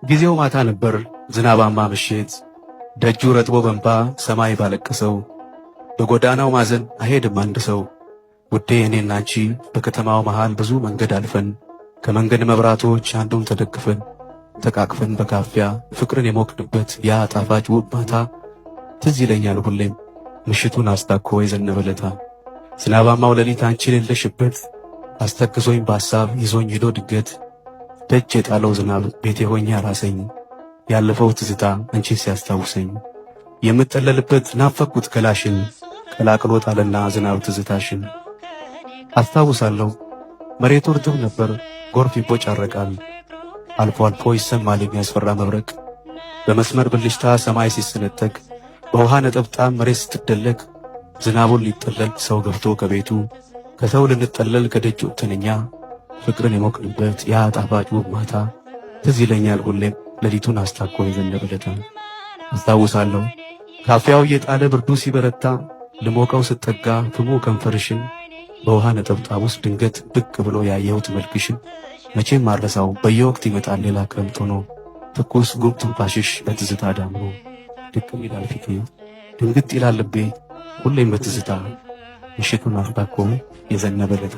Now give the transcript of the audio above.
ጊዜው ማታ ነበር፣ ዝናባማ ምሽት፣ ደጁ ረጥቦ በንባ ሰማይ ባለቀሰው፣ በጎዳናው ማዘን አይሄድም አንድ ሰው። ውዴ፣ እኔና አንቺ በከተማው መሃል ብዙ መንገድ አልፈን፣ ከመንገድ መብራቶች አንዱን ተደግፈን፣ ተቃቅፈን በካፊያ ፍቅርን የሞቅንበት ያ ጣፋጭ ውብ ማታ ትዝ ይለኛል ሁሌም፣ ምሽቱን አስታኮ የዘነበ ለታ። ዝናባማው ሌሊት አንቺ የሌለሽበት አስተክዞኝ በሐሳብ ይዞኝ ሄዶ ድንገት ደጅ የጣለው ዝናብ ቤቴ ሆኜ አራሰኝ። ያለፈው ትዝታ አንቺን ሲያስታውሰኝ የምጠለልበት ናፈቅኩት ገላሽን፣ ቀላቅሎ ጣለና ዝናብ ትዝታሽን። አስታውሳለሁ፣ መሬቱ እርጥብ ነበር፣ ጎርፍ ይቦጫረቃል። አልፎ አልፎ ይሰማል የሚያስፈራ መብረቅ። በመስመር ብልጭታ ሰማይ ሲሰነጠቅ፣ በውሃ ነጠብጣብ መሬት ስትደለቅ፣ ዝናቡን ሊጠለል ሰው ገብቶ ከቤቱ፣ ከሰው ልንጠለል ከደጅ ወጥተን እኛ ፍቅርን የሞቅንበት ያ ጣፋጭ ውብ ማታ ትዝ ይለኛል ሁሌም፣ ሌሊቱን አስታኮ የዘነበ ለታ። አስታውሳለሁ፣ ካፊያው እየጣለ ብርዱ ሲበረታ፣ ልሞቀው ስጠጋ ፍሙ ከንፈርሽን፣ በውሃ ነጠብጣብ ውስጥ ድንገት ብቅ ብሎ ያየሁት መልክሽን መቼም አልረሳው። በየወቅት ይመጣል ሌላ ክረምት ሆኖ ትኩስ ጉም ትንፋሽሽ በትዝታ ዳምኖ፣ ድቅም ይላል ፊቴ፣ ድንግጥ ይላል ልቤ ሁሌም በትዝታ ምሽቱን አስታኮ የዘነበ ለታ።